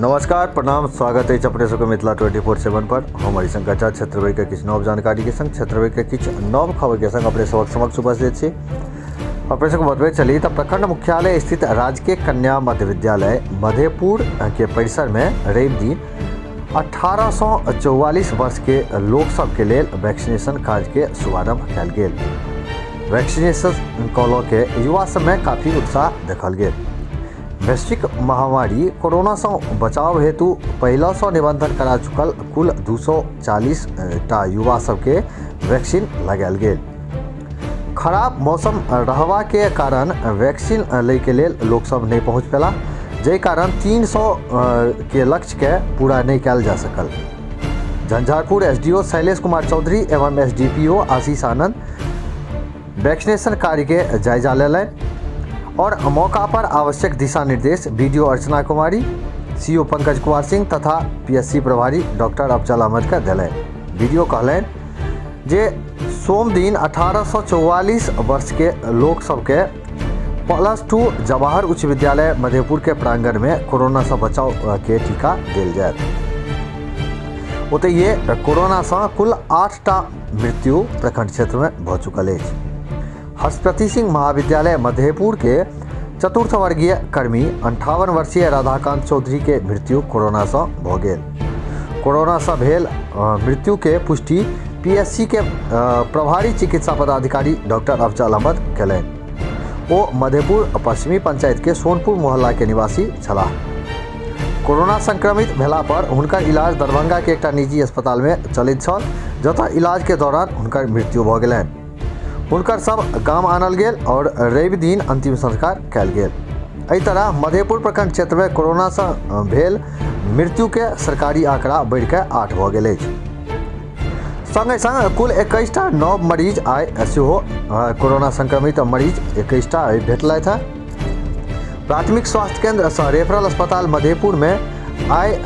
नमस्कार, प्रणाम, स्वागत है अपने सबके मिथिला 24/7 पर। हम हरिशंकर झा क्षेत्र के किछु नव जानकारी के संग, क्षेत्र के किछु नव खबर के संग अपने सबक समक्ष उपस्थित छी। अपने सबके बतबैत चली तऽ प्रखंड मुख्यालय स्थित राजकीय कन्या मध्य विद्यालय मधेपुर के परिसर में रवि दिन 1844 वर्ष के लोक सबके लेल वैक्सीनेशन कार्य के शुभारंभ कयल गेल। वैक्सीनेशन कऽ लऽ के युवा सबमे काफी उत्साह देखल गेल। वैश्विक महामारी कोरोना से बचाव हेतु पहिलासँ निबंधन करा चुकल कुल 240 टा युवा सबके वैक्सीन लगायल गेल। खराब मौसम रहबा के कारण वैक्सीन लै के लेल लोक सब नहीं पहुँच पेला, जाहि कारण 300 के लक्ष्य के पूरा नहीं कयल जा सकल। झंझारपुर एसडीओ शैलेश कुमार चौधरी एवं एसडीपीओ आशीष आनंद वैक्सीनेशन कार्य के जायजा लेलनि और मौका पर आवश्यक दिशा निर्देश बीडीओ अर्चना कुमारी, सीओ पंकज कुमार सिंह तथा पीएससी प्रभारी डॉक्टर अफजल अहमद के देलनि। बीडीओ कहलनि जे सोम दिन 1844 वर्ष के लोक सबके +2 जवाहर उच्च विद्यालय मधेपुर के प्रांगण में कोरोना से बचाव के टीका देल जायत। ओतहि कोरोना से कुल 8टा मृत्यु प्रखंड क्षेत्र में भऽ चुकल अछि। हर्षपति सिंह महाविद्यालय मधेपुर के चतुर्थ वर्गीय कर्मी 58 वर्षीय राधाकांत चौधरी के मृत्यु कोरोना से भऽ गेल। कोरोना से भेल मृत्यु के पुष्टि पीएससी के प्रभारी चिकित्सा पदाधिकारी डॉक्टर अफजल अहमद कयलनि। ओ मधेपुर पश्चिमी पंचायत के सोनपुर मोहल्ला के निवासी छलाह। कोरोना संक्रमित भेला पर हुनकर इलाज दरभंगा के एकटा निजी अस्पताल में चलैत छल, जतय इलाज के दौरान हुनकर मृत्यु भऽ गेलनि। हुनकर सब गाम आनल गेल और रवि दिन अंतिम संस्कार कयल गेल। एहि तरह मधेपुर प्रखंड क्षेत्र में कोरोना से भेल मृत्यु के सरकारी आंकड़ा बढ़िके 8 भऽ गेल अछि। संगे संग कुल 21टा नव मरीज आइ सेहो कोरोना संक्रमित मरीज 21टा आइ भेटलथि हँ। प्राथमिक स्वास्थ्य केंद्र सह रेफरल अस्पताल मधेपुर में आइ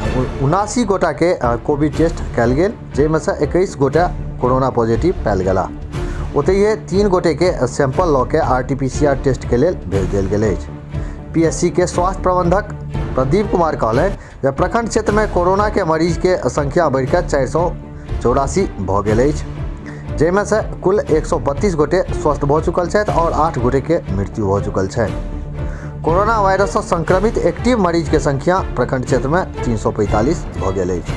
79 गोटा के कोविड टेस्ट कयल गेल, जाहिमे से 21 गोटा कोरोना पॉजिटिव पायल गेला। ओतहि 3 गोटे के सैंपल लऽ के आरटीपीसीआर टेस्ट के लेल भेज देल गेल अछि। पीएससी के स्वास्थ्य प्रबंधक प्रदीप कुमार कहलनि जे प्रखंड क्षेत्र में कोरोना के मरीज के संख्या बढ़िके 484 भऽ गेल अछि, जाहिमे से कुल 132 गोटे स्वस्थ भऽ चुकल छथि और 8 गोटे के मृत्यु भऽ चुकल छनि। कोरोना वायरस से संक्रमित एक्टिव मरीज के संख्या प्रखंड क्षेत्र में 345 भऽ गेल अछि।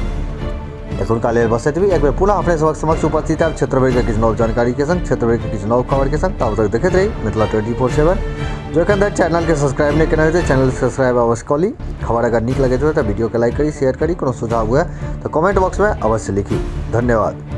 एखुनका लेल बस एतबी। एक बेर पुनः अपने सबक समक्ष उपस्थित है क्षेत्र भरि के किछु नव जानकारी के संग, क्षेत्र भरि के किछु नव खबर के संग। तब तक देखैत रही मिथिला 24/7। जो एखन धरि चैनल के सब्सक्राइब नहीं केने हेतै, चैनल सब्सक्राइब अवश्य कऽ ली। खबर अगर नीक लगैत हुए तऽ वीडियो के लाइक करी, शेयर करी। कोनो सुझाव हुए तऽ कमेंट बॉक्स में अवश्य लिखी। धन्यवाद।